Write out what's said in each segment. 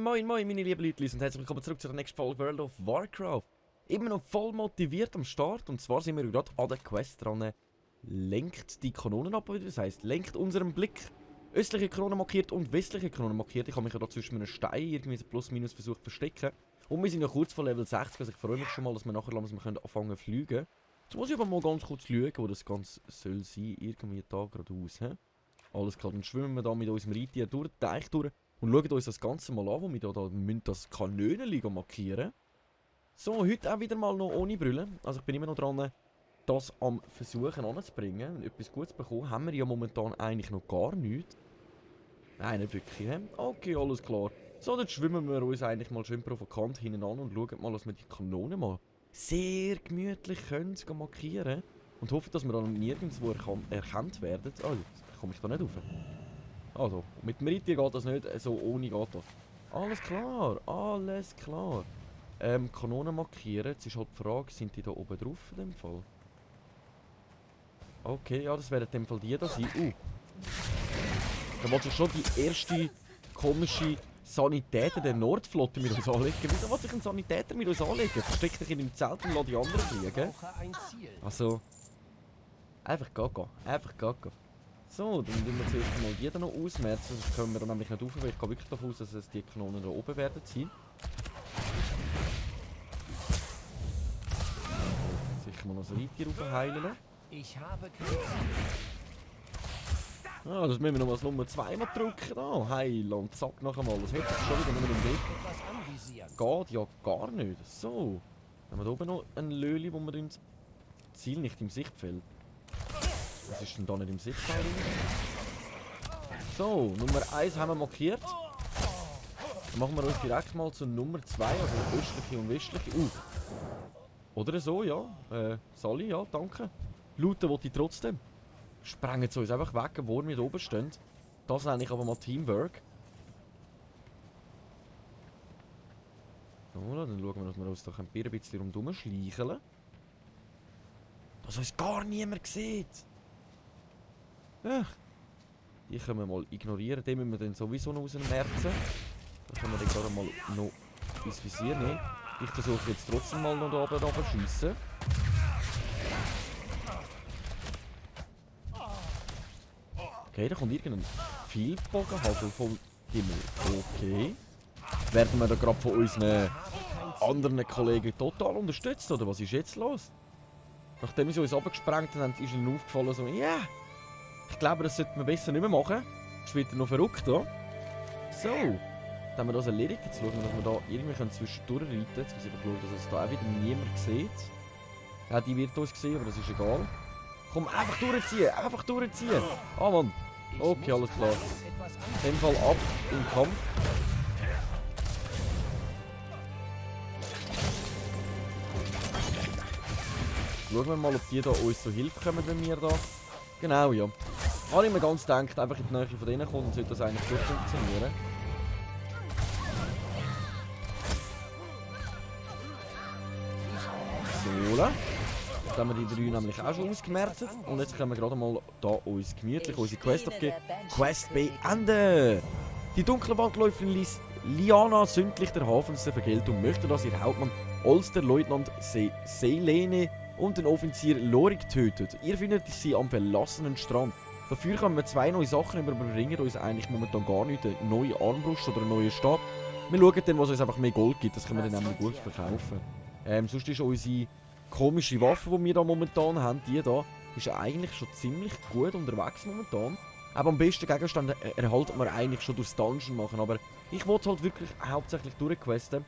Moin moin meine lieben Leute und herzlich willkommen zurück zur nächsten Folge World of Warcraft. Immer noch voll motiviert am Start und zwar sind wir gerade an der Quest dran. Lenkt die Kanonen ab, das heisst, lenkt unseren Blick. Östliche Kanone markiert und westliche Kanone markiert. Ich habe mich ja da zwischen einem Stein irgendwie so plus minus versucht zu verstecken. Und wir sind noch kurz vor Level 60, also ich freue mich schon mal, dass wir nachher langsam anfangen zu fliegen. Jetzt muss ich aber mal ganz kurz schauen, wo das Ganze soll sein. Irgendwie da geradeaus. Alles klar, dann schwimmen wir da mit unserem Reittier durch den Teich durch. Und schauen uns das Ganze mal an, wo wir da müssen das Kanönenli markieren. So, heute auch wieder mal noch ohne Brille. Also ich bin immer noch dran, das am Versuchen anzubringen. Und etwas Gutes bekommen haben wir ja momentan eigentlich noch gar nichts. Nein, nicht wirklich. He? Okay, alles klar. So, dann schwimmen wir uns eigentlich mal schön provokant hinten an und schauen mal, dass wir die Kanone mal sehr gemütlich können markieren. Und hoffen, dass wir dann nirgendwo erkannt werden. Oh, jetzt komme ich da nicht rauf. Also, mit dem Reittier geht das nicht, so ohne geht das. Alles klar, alles klar. Kanonen markieren, jetzt ist halt die Frage, sind die da oben drauf in dem Fall? Okay, ja, das werden in dem Fall die da sein. Da wollte ich schon die erste komische Sanitäter der Nordflotte mit uns anlegen. Wieso wollte ich einen Sanitäter mit uns anlegen? Versteck dich in dem Zelt und lass die anderen fliegen. Also, einfach gaga, einfach gaga. So, dann tun wir zuerst mal die da noch ausmerzen, sonst können wir dann nämlich nicht rauf, weil ich gehe wirklich davon aus, dass es die Kanonen da oben werden sein. Sicher mal noch das Reittier raufheilen. Ich habe keine Ah, das müssen wir noch als Nummer 2 mal drücken. Da, heilen und zack, noch einmal. Das hätte ich schon wieder nicht mehr im Griff. Geht ja gar nicht. So, haben wir da oben noch ein Löli, wo wir das Ziel nicht im Sichtfeld. Was ist denn da nicht im Sichtfeld? So, Nummer 1 haben wir markiert. Dann machen wir uns direkt mal zur Nummer 2, also östliche und westliche. Oder so, ja. Sally, ja, danke. Looten wollte ich trotzdem. Sprengen sie uns einfach weg, wo wir da oben stehen. Das nenne ich aber mal Teamwork. So, dann schauen wir, dass wir uns da ein bisschen rundherum schleichen. Dass uns gar niemand sieht. Ach, die können wir mal ignorieren, den müssen wir dann sowieso noch ausmerzen. Dann können wir den gerade mal noch ins Visier nehmen. Ich versuche jetzt trotzdem mal noch da oben zu schiessen. Okay, da kommt irgendein Vielbogenhagel vom Himmel. Okay. Werden wir da gerade von unseren anderen Kollegen total unterstützt, oder was ist jetzt los? Nachdem sie uns abgesprengt haben, ist ihnen aufgefallen, so, ja, yeah, ich glaube, das sollte man besser nicht mehr machen. Ist wieder noch verrückt da. So, dann haben wir das erledigt. Jetzt schauen wir, dass wir da irgendwie zwischendurch reiten können. Jetzt muss ich einfach schauen, dass uns da auch wieder niemand sieht. Ja, die wird uns sehen, aber das ist egal. Komm, einfach durchziehen, einfach durchziehen. Ah, Mann. Okay, alles klar. In dem Fall ab im Kampf. Schauen wir mal, ob die da uns so Hilfe kommen, wenn wir da... Genau, ja. Habe ich mir ganz gedacht, einfach in die Nähe von denen kommen, sollte das eigentlich gut funktionieren. So. Jetzt haben wir die 3 nämlich auch schon ausgemerzt. Und jetzt können wir gerade mal da uns gemütlich unsere Quest abgeben. Quest beenden! Die dunkle Waldläuferin ließ Liana sündlich der Hafenste Vergeltung, möchte, dass ihr Hauptmann Olster-Leutnant Selene und den Offizier Lorik tötet. Ihr findet sie am verlassenen Strand. Dafür können wir 2 neue Sachen überbringen, uns eigentlich momentan gar nicht eine neue Armbrust oder einen neuen Stab. Wir schauen dann, was uns einfach mehr Gold gibt, das können wir dann nämlich gut verkaufen. Sonst ist unsere komische Waffe, die wir da momentan haben, die da, ist eigentlich schon ziemlich gut unterwegs momentan. Aber am besten Gegenstand erhalten wir eigentlich schon durchs Dungeon machen, aber ich wollte halt wirklich hauptsächlich durchquesten.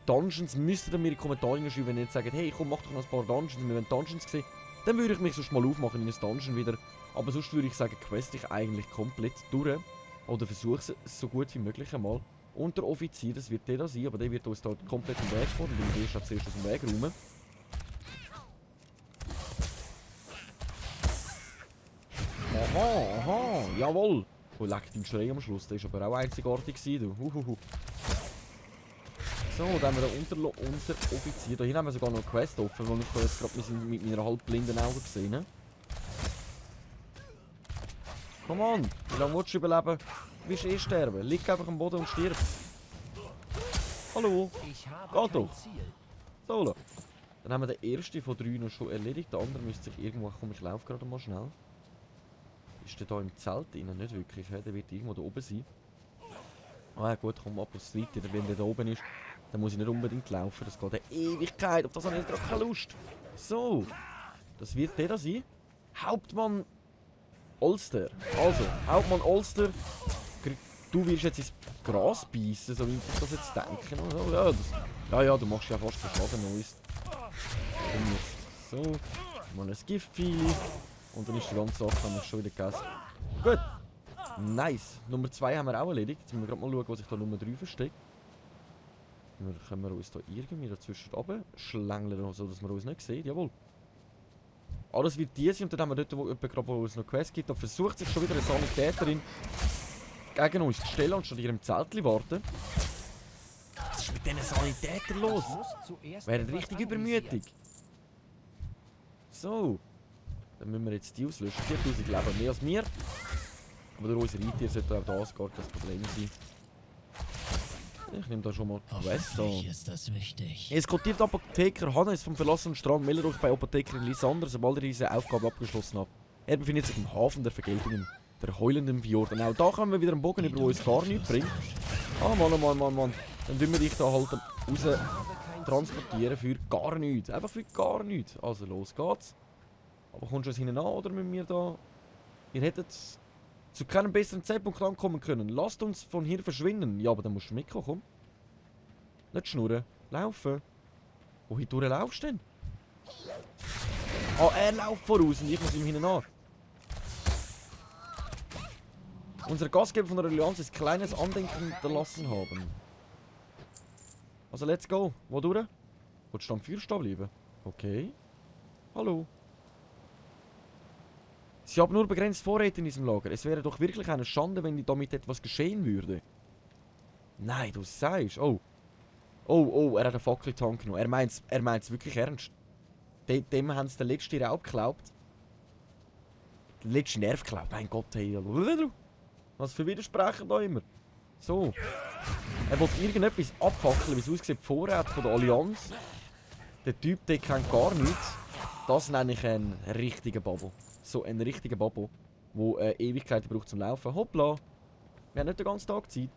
Dungeons müsstet ihr mir in die Kommentare schreiben, wenn ihr jetzt sagt, hey komm, mach doch noch ein paar Dungeons, wir wollen Dungeons sehen. Dann würde ich mich sonst mal aufmachen in ein Dungeon wieder. Aber sonst würde ich sagen, quest ich eigentlich komplett durch. Oder versuche es so gut wie möglich einmal. Und der Offizier, das wird der da sein, aber der wird uns da komplett im Weg fahren. Dann will ich zuerst aus dem Weg räumen. Aha, aha, jawohl. Oh, leck den Schrei am Schluss, der war aber auch einzigartig gewesen, du. So, dann haben wir den Unteroffizier. Da hinten haben wir sogar noch eine Quest offen, die ich da jetzt gerade mit meiner halbblinden Augen gesehen habe. Komm on, wie lange willst du überleben? Du wirst eh sterben. Lieg einfach am Boden und stirb. Hallo? Geht doch. So, dann haben wir den ersten von 3 noch schon erledigt. Der andere müsste sich irgendwo... Komm, ich laufe gerade mal schnell. Ist der da im Zelt drin? Nicht wirklich, he? Der wird irgendwo da oben sein. Ah ja gut, komm ab aufs Zweite. Wenn der da oben ist, dann muss ich nicht unbedingt laufen. Das geht eine Ewigkeit. Auf das habe ich gerade keine Lust. So, das wird der da sein. Hauptmann Olster. Also, Hauptmann Olster. Du wirst jetzt ins Gras beißen, so wie ich das jetzt denke. Ja, du machst ja fast Schaden Neues. So, mal ein Giftpfeil. Und dann ist die ganze Sache schon wieder gegessen. Gut. Nice. Nummer 2 haben wir auch erledigt. Jetzt müssen wir gerade mal schauen, was sich da Nummer 3 versteckt. Dann können wir uns da irgendwie dazwischen runter schlängeln, so dass wir uns nicht sehen. Jawohl. Ah, das wird diese. Und dann haben wir dort, wo es noch Quest gibt, da versucht sich schon wieder eine Sanitäterin gegen uns zu stellen und statt ihrem Zeltchen warten. Was ist mit diesen Sanitätern los? Werden richtig übermütig. So. Dann müssen wir jetzt die auslöschen. 4000 Leben mehr als wir. Aber durch unsere Reittiere sollte auch das gar kein Problem sein. Ich nehme da schon mal Quest an. Eskortiert Apotheker Hannes vom verlassenen Strand. Meldet euch bei Apothekerin Lysander, sobald ihr diese Aufgabe abgeschlossen habt. Er befindet sich im Hafen der Vergeltungen, der heulenden Fjord. Und auch da können wir wieder einen Bogen über, der uns gar nichts bringt. Ah, Mann. Dann tun wir dich da halt raus transportieren für gar nichts. Einfach für gar nichts. Also los geht's. Aber kommst du uns hinten an oder müssen wir da... Ihr hättet zu keinem besseren Zeitpunkt ankommen können. Lasst uns von hier verschwinden. Ja, aber dann musst du mitkommen, komm. Nicht schnurren. Laufen. Wohin laufst du denn? Ah, er läuft voraus und ich muss ihm hinten nach. Unser Gastgeber von der Allianz ist kleines Andenken hinterlassen haben. Also, let's go. Wo durch? Willst du am Feuer stehen bleiben? Okay. Hallo. Sie haben nur begrenzt Vorräte in diesem Lager. Es wäre doch wirklich eine Schande, wenn damit etwas geschehen würde. Nein, du sagst. Oh. Oh, er hat einen Fackeltank genommen. Er meint's wirklich ernst. Dem haben sie den letzten Raub geglaubt. Den letzten Nerv geglaubt. Mein Gott, hey. Was für Widersprechen da immer. So. Er will irgendetwas abfackeln, wie es aussieht. Vorrat von der Allianz. Der Typ, der kennt gar nichts. Das nenne ich einen richtigen Babo. So einen richtigen Babo, der Ewigkeiten braucht zum Laufen. Hoppla. Wir haben nicht den ganzen Tag Zeit.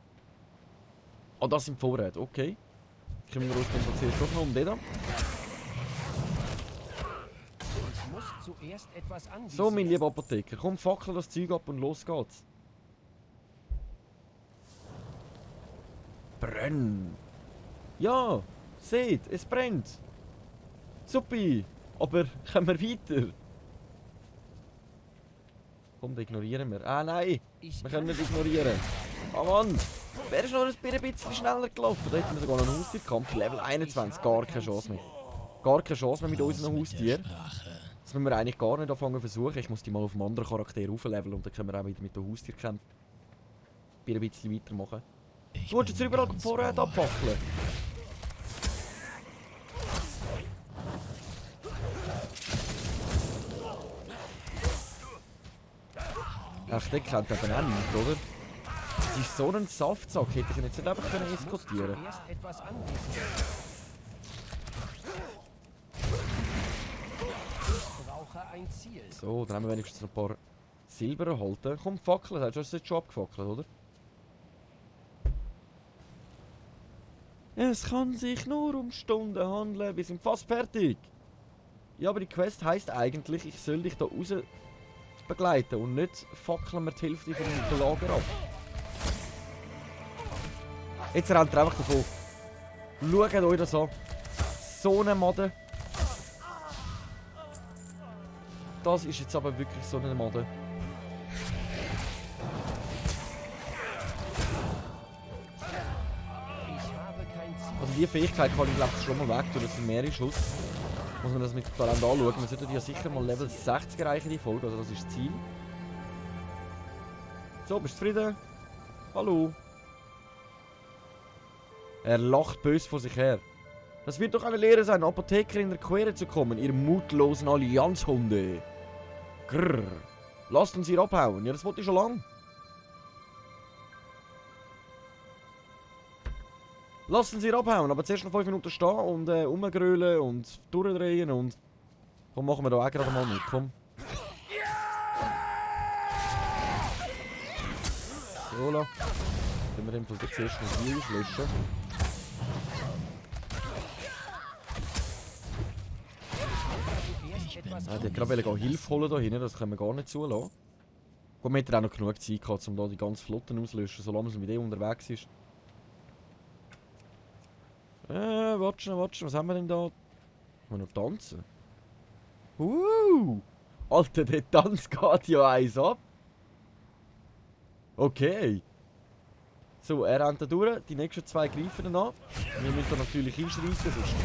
Ah, das sind Vorräte, okay. Können wir uns konzentrieren doch noch um den da. So, mein lieber Apotheker, komm, fackel das Zeug ab und los geht's. Brenn! Ja, seht, es brennt. Supi, aber kommen wir weiter? Komm, den ignorieren wir. Ah nein, wir können nicht ignorieren. Ah Mann, wer ist noch ein bisschen schneller gelaufen? Da hätten wir sogar noch einen Haustierkampf. Level 21, gar keine Chance mehr. Gar keine Chance mehr mit unseren Haustieren. Das müssen wir eigentlich gar nicht anfangen versuchen. Ich muss die mal auf einen anderen Charakter aufleveln und dann können wir auch wieder mit den Haustieren kämpfen. Ein bisschen weitermachen. Du willst jetzt überall Vorräte abfackeln. Ach, der kennt eben auch nicht, oder? Das ist so ein Saftsack, hätte ich ihn jetzt nicht einfach eskortieren können. So, dann haben wir wenigstens noch ein paar Silber erhalten. Komm, fackeln, hast du das jetzt schon abgefackelt, oder? Es kann sich nur um Stunden handeln, wir sind fast fertig. Ja, aber die Quest heisst eigentlich, ich soll dich da raus begleiten und nicht fackeln wir die Hälfte von dem Lager ab. Jetzt rennt er einfach davon. Schaut euch das an. So eine Made. Das ist jetzt aber wirklich so eine Made. Also die Fähigkeit kann ich glaube ich schon mal weg tun, das sind mehrere Schuss. Muss man das mit Talent anschauen. Wir sollten ja sicher mal Level 60 erreichen, die Folge, also das ist das Ziel. So, bist du zufrieden? Hallo. Er lacht böse vor sich her. Das wird doch eine Lehre sein, Apotheker in der Quere zu kommen, ihr mutlosen Allianzhunde. Grrr. Lasst uns hier abhauen. Ja, das wollte ich schon lang. Lasst uns hier abhauen, aber zuerst noch 5 Minuten stehen und rumgrölen und durchdrehen und... Komm, machen wir da auch gerade mal mit, komm. So, la. Können wir den Fall zuerst noch hier auslöschen. Ah, die hat gerade Hilfe holen da hinten, das können wir gar nicht zulassen. Gut, wir hätten auch noch genug Zeit gehabt, um da die ganze Flotte auszulöschen, solange es mit dem unterwegs ist. Warte schon, was haben wir denn da? Wir noch tanzen? Alter, der Tanz geht ja eins ab. Okay. So, er rennt da durch, die nächsten 2 greifen ihn an. Wir müssen da natürlich einschreiten, sonst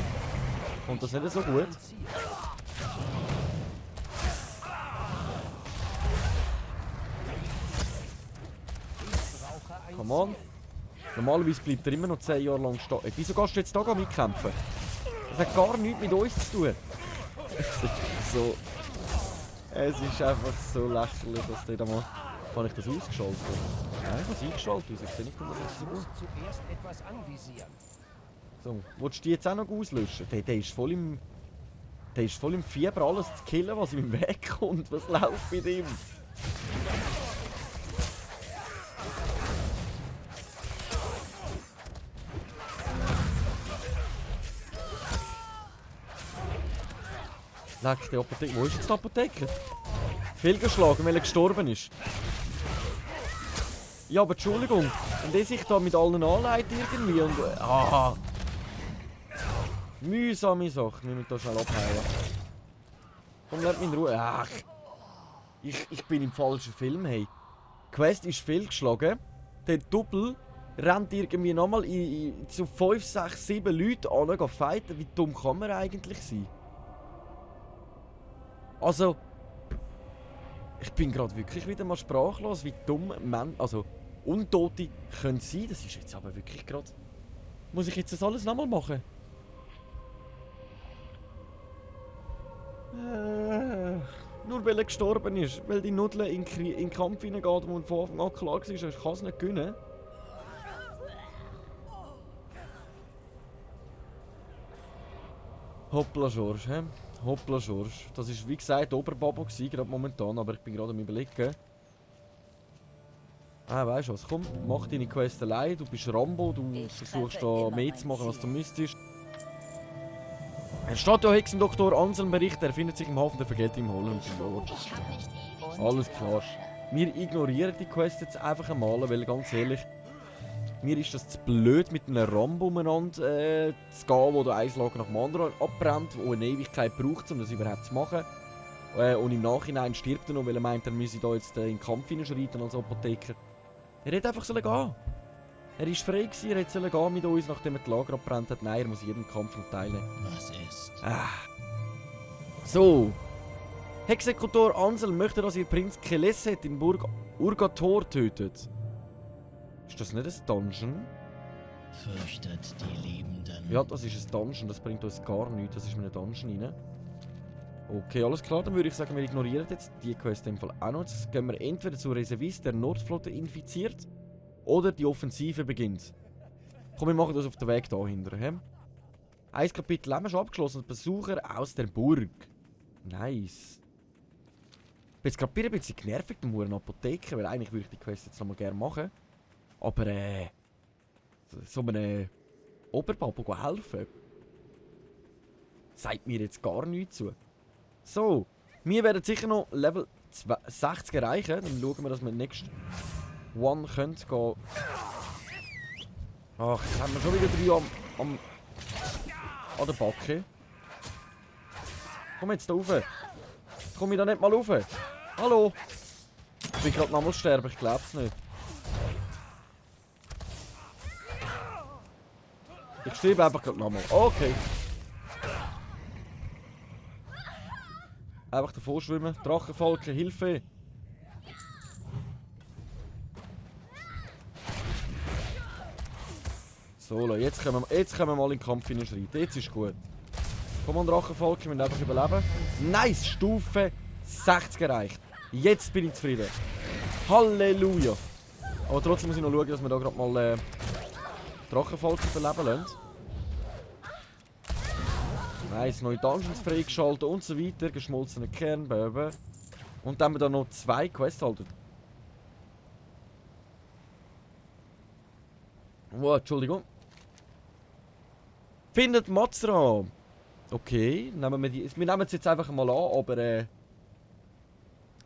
kommt das nicht so gut. Come on. Normalerweise bleibt er immer noch 10 Jahre lang stehen. Wieso gehst du jetzt da mitkämpfen? Das hat gar nichts mit uns zu tun. Es ist einfach so lächerlich, dass der da mal... Kann ich das ausgeschaltet? Nein, ich habe es eingeschaltet. Ich sehe nicht, was ich muss. Zuerst etwas anvisieren. So, willst du die jetzt auch noch auslöschen? Der ist voll im... Der ist voll im Fieber, alles zu killen, was ihm wegkommt. Was läuft mit ihm? Leck, die Apotheke. Wo ist jetzt die Apotheke? Fehlgeschlagen, weil er gestorben ist. Ja, aber Entschuldigung. Und der sich da mit allen anleitet irgendwie und... Mühsame Sache. Wir müssen da schnell abhauen. Komm, lass mich in Ruhe. Ach. Ich bin im falschen Film, hey. Die Quest ist fehlgeschlagen. Der Double rennt irgendwie nochmal zu 5, 6, 7 Leuten an, gehen fighten. Wie dumm kann man eigentlich sein? Also, ich bin gerade wirklich wieder mal sprachlos, wie dumm Untote können sein. Das ist jetzt aber wirklich gerade... Muss ich jetzt das alles nochmal machen? Nur weil er gestorben ist, weil die Nudel in den Kampf hineingeht und von Anfang an klar war, ich kann es nicht gewinnen. Hoppla George, hä? Hoppla George. Das war wie gesagt Oberbabo gerade momentan, aber ich bin gerade am Überlegen. Weißt du was? Komm, mach deine Quest allein. Du bist Rambo, du versuchst da mehr zu machen, als du müsstest. Es steht ja Hexendoktor Anselm Bericht, er findet sich im Hafen der Vergeltung im Holland. Alles klar. Wir ignorieren die Quest jetzt einfach einmal, weil ganz ehrlich, mir ist das zu blöd, mit einem Rambo umeinander zu gehen, wo der ein Lager nach dem anderen abbrennt, wo eine Ewigkeit braucht, um das überhaupt zu machen. Und im Nachhinein stirbt er noch, weil er meint, er müsse da jetzt in den Kampf hineinschreiten als Apotheker. Er hätte einfach gehen sollen. Er war frei gewesen, er hätte gehen mit uns, nachdem er das Lager abbrennt hat. Nein, er muss jeden Kampf teilen. Was ist? So. Hexekutor Anselm möchte, dass ihr Prinz Keleset in Burg Urgator tötet. Ist das nicht ein Dungeon? Fürchtet die Liebenden. Ja, das ist ein Dungeon, das bringt uns gar nichts. Das ist in einem Dungeon rein. Okay, alles klar, dann würde ich sagen, wir ignorieren jetzt die Quest in dem Fall auch noch. Jetzt gehen wir entweder zur Reservist, der Nordflotte infiziert, oder die Offensive beginnt. Komm, wir machen das auf dem Weg dahinter. Ein Kapitel haben wir schon abgeschlossen. Besucher aus der Burg. Nice. Ich bin jetzt gerade ein bisschen genervt mit dem Apotheke, weil eigentlich würde ich die Quest jetzt noch mal gerne machen. Aber so einem Oberbabo helfen, sagt mir jetzt gar nichts zu. So, wir werden sicher noch Level 60 erreichen. Dann schauen wir, dass wir nächstes One gehen können. Ach, jetzt haben wir schon wieder 3 an der Backe. Komm jetzt da rauf. Komm ich da nicht mal rauf? Hallo? Ich bin gerade nochmal sterben, ich glaub's nicht. Ich sterbe einfach gerade nochmal. Okay. Einfach davor schwimmen. Drachenfalken, Hilfe! So, Leute, jetzt können wir mal in den Kampf hineinschreiten. Jetzt ist gut. Komm an, Drachenvolk, wir müssen einfach überleben. Nice, Stufe 60 erreicht. Jetzt bin ich zufrieden. Halleluja. Aber trotzdem muss ich noch schauen, dass wir da gerade mal Drachenvolk überleben lassen. Nice, neue Dungeons freigeschaltet und so weiter. Geschmolzene Kern, Baby. Und dann haben wir da noch 2 Quests halten. Wow, Entschuldigung. Findet Mazra. Okay, nehmen wir die. Wir nehmen es jetzt einfach mal an, aber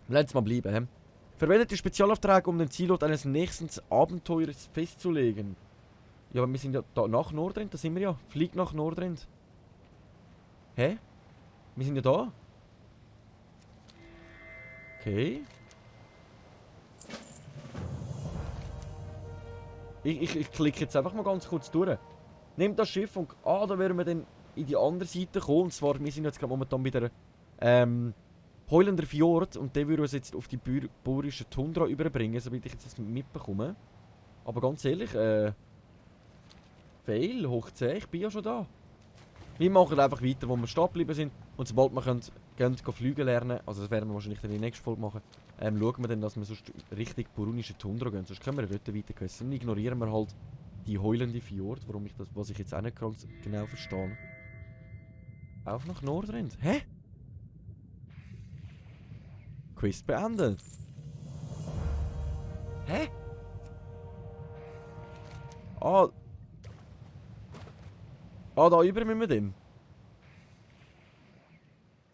lassen es mal bleiben. He? Verwendet die Spezialaufträge, um den Zielort eines nächsten Abenteuers festzulegen. Ja, aber wir sind ja da nach Nordrind, da sind wir ja. Fliegt nach Nordrind. Hä? Wir sind ja da. Okay. Ich klicke jetzt einfach mal ganz kurz durch. Nehmt das Schiff und... Ah, da werden wir dann in die andere Seite kommen. Und zwar, wir sind jetzt gerade momentan bei der Heulender Fjord. Und der würde uns jetzt auf die Borische Tundra überbringen, soweit ich jetzt das mitbekomme. Aber ganz ehrlich, Fail, hoch 10, ich bin ja schon da. Wir machen einfach weiter, wo wir stehen geblieben sind. Und sobald wir gehen fliegen lernen, also das werden wir wahrscheinlich in der nächsten Folge machen, schauen wir dann, dass wir sonst Richtung Borunische Tundra gehen. Sonst können wir dort weitergewissen. Dann ignorieren wir halt die Heulende Fjord, warum ich das, was ich jetzt auch nicht ganz genau verstehe. Auf nach Nordrind. Hä? Quest beendet. Hä? Da über müssen wir denn.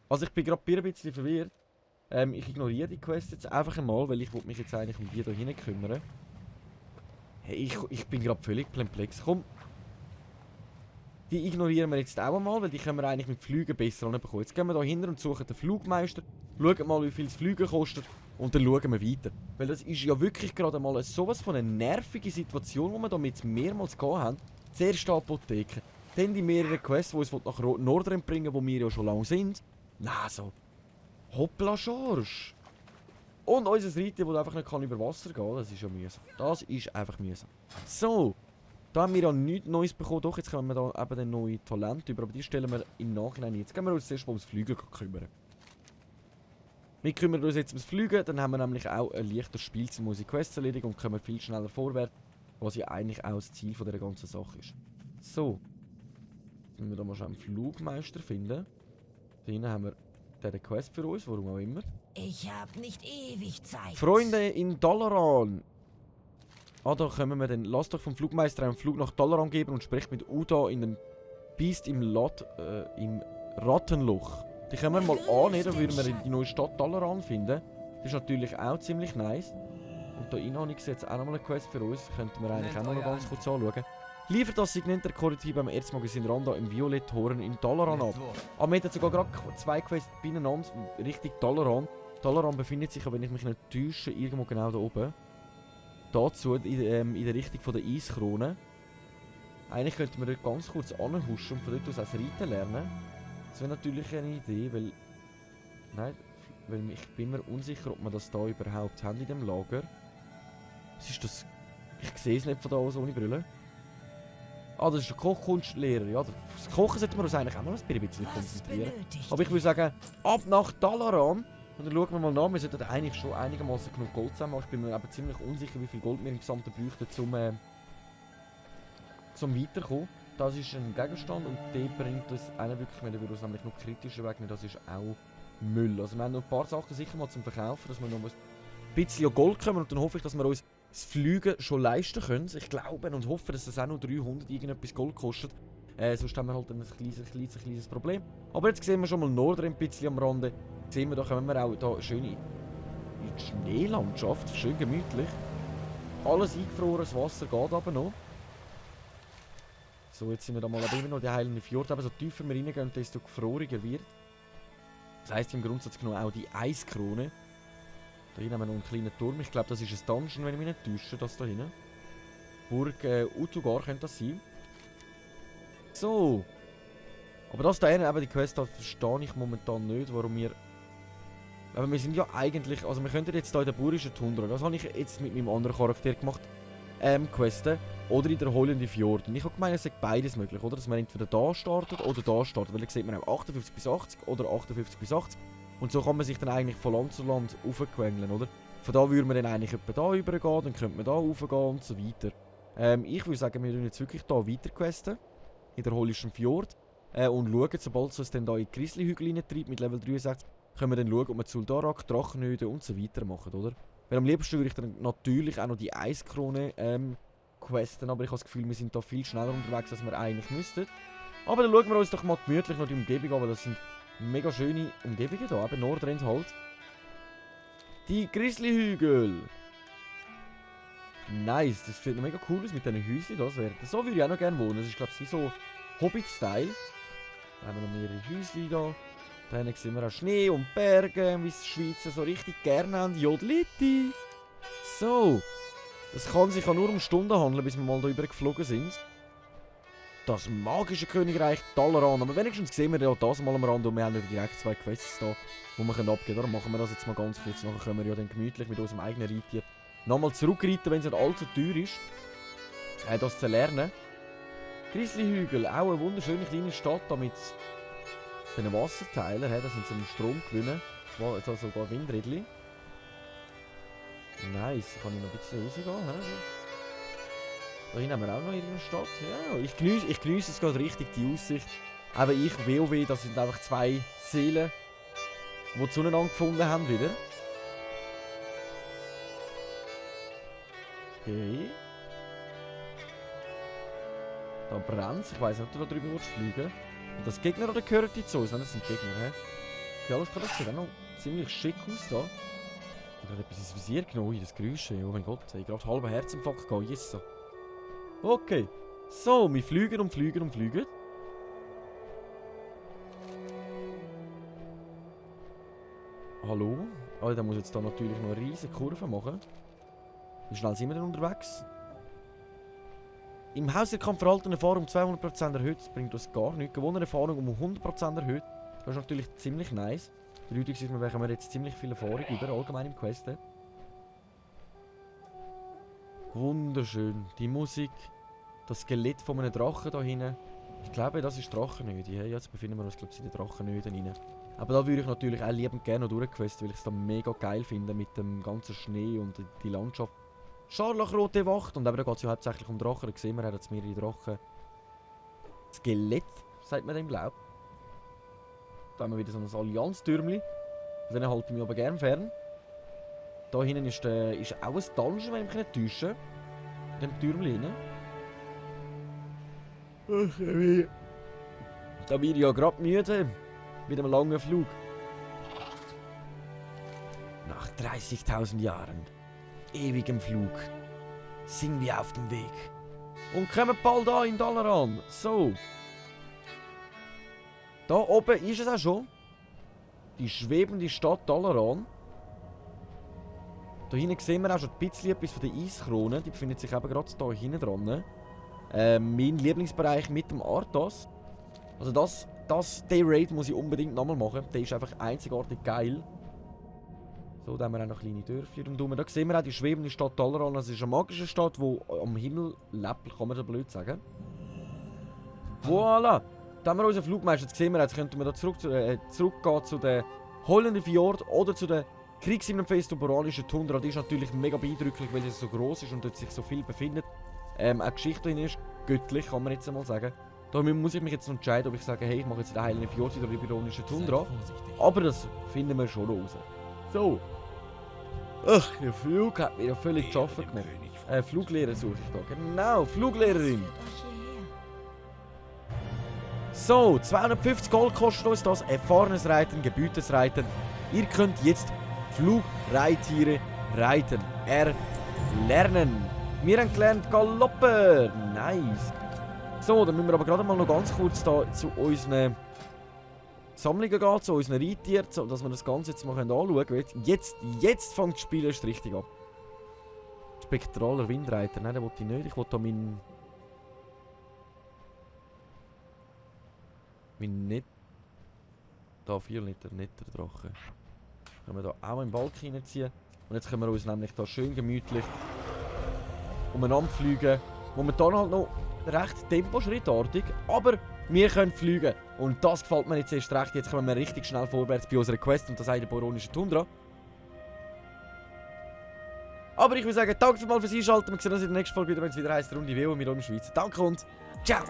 Also ich bin gerade ein bisschen verwirrt. Ich ignoriere die Quest jetzt einfach einmal, weil ich mich jetzt eigentlich um die da hinten kümmern. Hey, ich bin gerade völlig perplex. Komm. Die ignorieren wir jetzt auch einmal, weil die können wir eigentlich mit Flügen besser anbekommen. Jetzt gehen wir da hinten und suchen den Flugmeister. Schauen mal, wie viel das Fliegen kostet. Und dann schauen wir weiter. Weil das ist ja wirklich gerade mal sowas von einer nervige Situation, die wir damit mehrmals gehabt haben. Zuerst die Apotheke. Dann die mehreren Quests, die uns nach Nordrhein bringen, wo wir ja schon lange sind. Na so. Hoppla Schorsch. Und unser Reiter, das einfach nicht über Wasser gehen kann. Das ist ja mühsam. Das ist einfach mühsam. So. Da haben wir ja nichts Neues bekommen. Doch, jetzt können wir da eben den neuen Talent über. Aber die stellen wir im Nachhinein nicht. Jetzt gehen wir uns zuerst mal ums Fliegen kümmern. Wir kümmern uns jetzt ums Fliegen. Dann haben wir nämlich auch ein leichtes Spiel, um unsere Quests erledigen und kommen viel schneller vorwärts. Was ja eigentlich auch das Ziel von dieser ganzen Sache ist. So. Jetzt müssen wir da mal schon einen Flugmeister finden. Da hinten haben wir den Quest für uns, warum auch immer. Ich habe nicht ewig Zeit. Freunde in Dalaran. Ah, da kommen wir dann. Lasst doch vom Flugmeister einen Flug nach Dalaran geben und sprecht mit Uda in den Biest im Rattenloch. Die können wir mal annehmen, da würden wir die neue Stadt Dalaran finden. Das ist natürlich auch ziemlich nice. Und da innen habe ich jetzt auch nochmal eine Quest für uns. Könnten wir eigentlich auch noch ganz kurz anschauen. Liefert das Signet der Korrektiv beim Erzmagazin Randa im Violett-Horen in Dalaran ab. Aber wir haben sogar gerade 2 Quests beieinander Richtung Dalaran. Dalaran befindet sich, wenn ich mich nicht täusche, irgendwo genau da oben. Dazu in der Richtung von der Eiskrone. Eigentlich könnten wir dort ganz kurz anhuschen und von dort aus auch Reiten lernen. Das wäre natürlich eine Idee, weil... Nein, weil ich bin mir unsicher, ob wir das da überhaupt haben in dem Lager. Was ist das? Ich sehe es nicht von da aus ohne Brille. Ah, das ist der Kochkunstlehrer. Ja, das Kochen sollten wir uns eigentlich auch mal ein bisschen konzentrieren. Aber ich würde sagen, ab nach Dalaran. Und dann schauen wir mal nach. Wir sollten eigentlich schon einigermaßen genug Gold zusammen haben. Ich bin mir aber ziemlich unsicher, wie viel Gold wir im Gesamten bräuchten, zum Weiterkommen. Das ist ein Gegenstand und der bringt uns einen wirklich, wenn wir uns nämlich noch kritischer wegnehmen, das ist auch Müll. Also wir haben noch ein paar Sachen sicher mal zum Verkaufen, dass wir noch ein bisschen Gold kommen und dann hoffe ich, dass wir uns das Fliegen schon leisten können. Ich glaube und hoffe, dass es auch noch 300 irgendetwas Gold kostet. Sonst haben wir halt ein kleines Problem. Aber jetzt sehen wir schon mal Nordrhein ein bisschen am Rande. Sehen wir, da kommen wir auch da schön in die Schneelandschaft, schön gemütlich. Alles eingefroren, das Wasser geht aber noch. So, jetzt sind wir da mal immer noch die Heilende Fjord. Aber so tiefer wir reingehen, desto gefroriger wird. Das heisst im Grundsatz genommen auch die Eiskrone. Da hinten haben wir noch einen kleinen Turm. Ich glaube, das ist ein Dungeon, wenn ich mich nicht täusche, das da hinten. Burg Utugar könnte das sein. So. Aber das da hinten, eben die Quest, da verstehe ich momentan nicht, warum wir... Aber wir sind ja eigentlich... Also wir könnten jetzt hier in der Burischen Tundra. Das habe ich jetzt mit meinem anderen Charakter gemacht. Questen oder in der Heulende Fjord. Und ich habe gemeint, es ist beides möglich, oder? Dass man entweder da startet oder da startet. Weil da sieht man auch 58 bis 80 oder 58 bis 80. Und so kann man sich dann eigentlich von Land zu Land raufquengeln, oder? Von da würde man dann eigentlich etwa da rübergehen, dann könnte man da raufgehen und so weiter. Ich würde sagen, wir tun jetzt wirklich hier weiter questen. In der Heulischen Fjord. Und schauen, sobald es uns dann da in die Grizzly-Hügel reintreibt mit Level 63, können wir dann schauen, ob wir Zuldarak, Drachenhöhle und so weiter machen, oder? Weil am liebsten würde ich dann natürlich auch noch die Eiskrone questen, aber ich habe das Gefühl, wir sind da viel schneller unterwegs, als wir eigentlich müssten. Aber dann schauen wir uns doch mal gemütlich noch die Umgebung an, weil das sind mega schöne Umgebungen hier, eben Nordrhein halt. Die Grizzly-Hügel. Nice, das sieht noch mega cool aus mit diesen Häuschen da. So würde ich auch noch gerne wohnen. Das ist, glaube ich, wie so Hobbit-Style. Da haben wir noch mehrere Häuschen da. Da hinten sehen wir auch Schnee und Berge, wie es die Schweizer so richtig gerne haben. Jodliti. So. Das kann sich ja nur um Stunden handeln, bis wir mal da rüber geflogen sind. Das magische Königreich Dalaran. Aber wenigstens sehen wir ja das mal am Rand und wir haben ja direkt 2 Quests da, die wir abgeben können. Darum machen wir das jetzt mal ganz kurz. Nachher können wir ja dann gemütlich mit unserem eigenen Reittier nochmal zurückreiten, wenn es nicht allzu teuer ist. Das zu lernen. Grizzly-Hügel, auch eine wunderschöne kleine Stadt da mit diesen Wasserteilern. Das sind so einen Strom gewinnen. Also sogar Windrädchen. Nice, kann ich noch ein bisschen rausgehen. Da hinten haben wir auch noch irgendeine Stadt. Ja, ich geniesse es gerade richtig, die Aussicht. Aber ich, WoW, das sind einfach 2 Seelen, die zueinander gefunden haben wieder. Okay. Da brennt es. Ich weiss nicht, ob du da drüber fliegen willst. Und das Gegner oder gehört die zu uns? Nein, das sind Gegner, hä? Okay, alles klar, das sieht auch noch ziemlich schick aus da. Ich habe gerade etwas ins Visier genommen. Ui, das Geräusch. Oh mein Gott, ich habe gerade halben Herzinfarkt gehabt. Yes, so. Okay. So, wir fliegen und fliegen und fliegen. Hallo? Oh, der muss jetzt da natürlich noch eine riesige Kurve machen. Wie schnell sind wir denn unterwegs? Im Haus der Kampfverhalten Erfahrung um 200% erhöht. Das bringt uns gar nichts. Gewonnene Erfahrung um 100% erhöht. Das ist natürlich ziemlich nice. Bedeutet, wir bekommen jetzt ziemlich viel Erfahrung über, allgemein im Quest. Wunderschön. Die Musik. Das Skelett von einem Drachen da hinten. Ich glaube, das ist Drachenöde. Ja, jetzt befinden wir uns, glaube ich, in den Drachenöden rein. Aber da würde ich natürlich auch liebend gerne noch durchquesten, weil ich es da mega geil finde mit dem ganzen Schnee und die Landschaft. Scharlachrote Wacht. Und eben da geht es ja hauptsächlich um Drachen. Da sehen wir, er hat mehrere Drachen. Skelett, sagt man dem, glaube ich. Da haben wir wieder so ein Allianz-Türmchen. Den halte ich mich aber gerne fern. Da hinten ist auch ein Dungeon, wenn ich mich nicht täusche. In dem Türmchen hinten. Da bin ich ja gerade müde. Mit einem langen Flug. Nach 30.000 Jahren, ewigem Flug, sind wir auf dem Weg. Und kommen bald an in Dalaran. So. Da oben ist es auch schon. Die schwebende Stadt Dalaran. Da hinten sehen wir auch schon ein bisschen etwas von der Eiskrone. Die befindet sich eben gerade da hinten dran. Mein Lieblingsbereich mit dem Arthas. Also der Raid muss ich unbedingt nochmal machen. Der ist einfach einzigartig geil. So, da haben wir auch noch kleine Dörfchen rundherum. Da sehen wir auch die schwebende Stadt Dalaran. Das ist eine magische Stadt, die am Himmel lebt, kann man so blöd sagen. Voilà! Da haben wir unseren Flugmeister. Jetzt sehen wir, jetzt könnten wir da zurückgehen zu der Heulenden Fjord oder zu der Kriegshimmelfest und boranischen Tundra. Die ist natürlich mega beeindruckend, weil sie so groß ist und dort sich so viel befindet. Eine Geschichte drin ist göttlich, kann man jetzt einmal sagen. Darum muss ich mich jetzt entscheiden, ob ich sage, hey, ich mache jetzt den Heilenden Fjord oder die boranische Tundra. Aber das finden wir schon raus. So. Ach, der Flug hat mir ja völlig zu schaffen gemacht. Fluglehrer suche ich da. Genau, Fluglehrerin. So, 250 Gold kostet uns das. Erfahrenes Reiten, gebührtes Reiten. Ihr könnt jetzt Flugreittiere reiten. Erlernen. Wir haben gelernt Galoppen. Nice. So, dann müssen wir aber gerade mal noch ganz kurz da zu unseren Sammlungen gehen, zu unseren Reittieren, dass wir das Ganze jetzt mal anschauen können. Jetzt fängt das Spiel erst richtig an. Spektraler Windreiter. Nein, den will ich nicht. Ich will da meinen nicht. Da 4 Liter netter Drache. Können wir da auch im Balk reinziehen. Und jetzt können wir uns nämlich da schön gemütlich umeinander fliegen. Momentan halt noch recht temposchrittartig, aber wir können fliegen. Und das gefällt mir jetzt erst recht. Jetzt kommen wir richtig schnell vorwärts bei unserer Quest und das ist der boronische Tundra. Aber ich würde sagen, danke fürs Einschalten. Wir sehen uns in der nächsten Folge wieder, wenn es wieder heisst Runde WoW mit uns Schweiz. Danke und ciao!